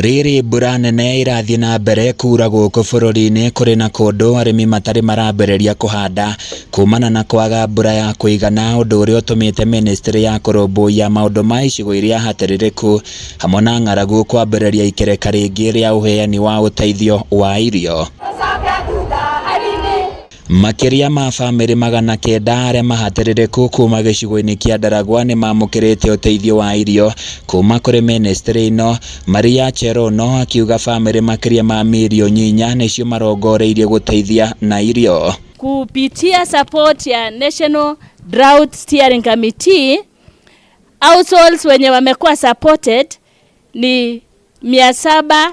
Rĩrĩ mbura nene ĩrathiĩ na mbere kuura gũkũ bũrũri-inĩ, kũrĩ na kũndũ arĩmi matarĩ marambĩrĩria kũhanda kumana na kwaga mbura ya kũigana, ũndũ ũrĩa ũtũmĩte ministry ya kũrũmbũiya maũndũ ma icigo iria hatĩrĩrĩku hamwe na ng'aragu kwambĩrĩria ikereka rĩngĩ rĩa ũheani wa ũteithio wa irio. Makĩria ma bamĩrĩ 900 arĩa mahatĩrĩrĩku kuma gĩcigo-inĩ kĩa Ndaragwa nĩ mamũkĩrĩte ũteithio wa irio kuma kũrĩ ministry ĩno. Maria Cherono akiuga bamĩrĩ makĩria ma mirioni 4 nĩcio marongoreirie gũteithia na irio. Kupitia support ya National Drought Steering Committee, households wenye wamekuwa supported ni 713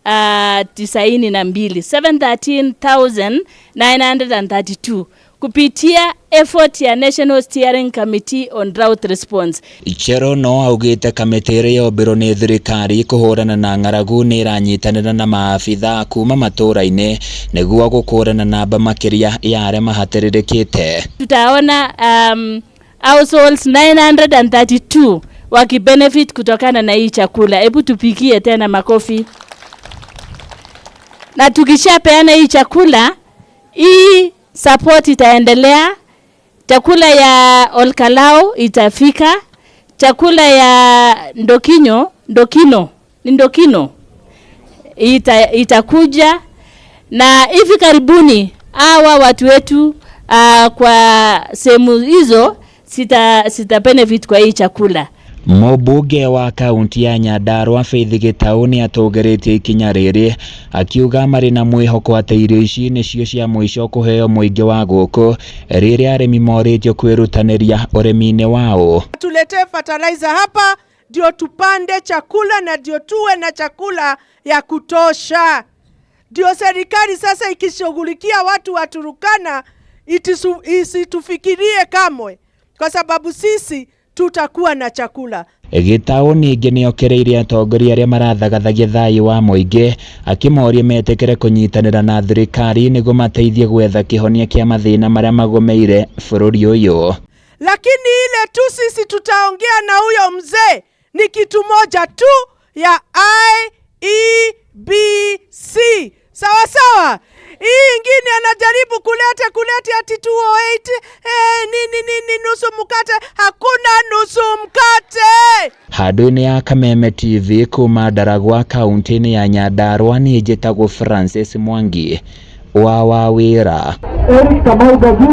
392, 713,932, kupitia effort ya National Steering Committee on Drought Response. Cherono augĩte kamĩtĩ ĩrĩa yombirwo nĩ thirikari kũhũrana na ng'aragu nĩ ĩranyitanĩra na maabitha kuma matũũra-inĩ nĩguo gũkũrana namba makĩria ya arĩa mahatĩrĩrĩkĩte. Tutaona households 932 wakibenefit kutokana na hii chakula. Hebu tupigie tena makofi. Na tukishapeana hii chakula, hii support itaendelea. Chakula ya Olkalou itafika, chakula ya Ndokinyo, Ndokino, ni Ndokino itakuja, na hivi karibuni hawa watu wetu kwa sehemu hizo sita benefit kwa hii chakula. Mũmbunge wa kaunti ya Nyandarua Faith Gitau nĩ atũgĩrĩtie ikinya rĩrĩ, akiuga marĩ na mwĩhoko atĩ irio ici nĩcio cia mũico kũheo mũingĩ wa gũkũ rĩrĩa arĩmi morĩtio kwĩrutanĩria ũrĩmi-inĩ wao. Tuletee fertilizer hapa ndio tupande chakula na ndio tuwe na chakula ya kutosha. Ndio serikali sasa ikishughulikia watu wa Turkana isitufikirie kamwe, kwa sababu sisi tutakuwa na chakula. Gitau ningĩ nĩokĩrĩire atongoria arĩa marathagathagia thayũ wa mũingĩ, akĩmoria metĩkĩre kũnyitanĩra na thirikari nĩguo mateithie gwetha kĩhonia kĩa mathĩna marĩa magũmĩire bũrũri ũyũ. Lakini ile tu sisi tutaongea na huyo mzee ni kitu moja tu ya IEBC. Sawa sawa. Hii ingine anajaribu kuleta ati 208, nini nini, nusu mkate, hakuna nusu mkate. Handũ-inĩ ya Kameme TV kuma Ndaragwa kaunti-inĩ ya Nyandarua, niĩ njĩtagwo Francis Mwangi wa Wawĩra. Eric Kamau.